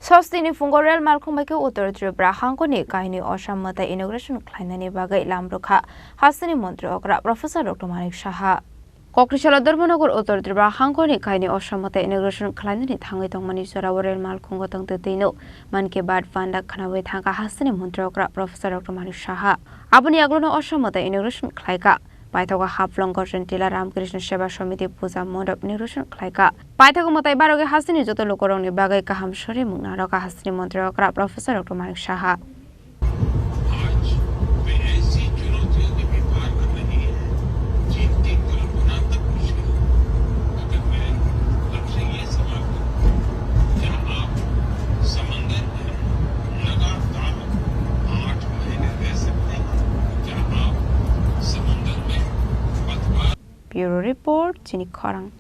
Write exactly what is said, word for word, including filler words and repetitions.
Thostini phungo rel malkhung bai khe Uttor Tripura hangkoni kainwi Osam mwtai inauguration khlainani bagwi lam rwkha hasteni montri okra Professor Doctor Manik Saha. Kokrisalo Dharmanagar Uttor Tripura hangkoni kainwi Osam mwtai inauguration khlainani thangwi tongmani jorao rel malkhungo tongtwi twino Mann Ki Baat panda khwnawi thangkha hasteni montri okra Professor Doctor Manik Saha. Aboni aglono Osam mwtai inauguration khlaikha. Paithago Haflong Gosen Tila Ramkrishna Seva Samiti Puja Mondop inauguration khlaikha. Paithago mwtai barogwi hasteni joto lukurokni bagwi kaham sori mung narwkha hasteni montri okra Professor Doctor Manik Saha. आज वे ऐसी चुनौतियों के भी पार कर रही है, जिनकी कल्पना तक मुश्किल है। अगर मैं आपसे ये सवाल करूं, क्या आप समंदर में लगातार आठ महीने रह सकते हैं? क्या आप समंदर में पतवार Bureau Report, Chini Khorang.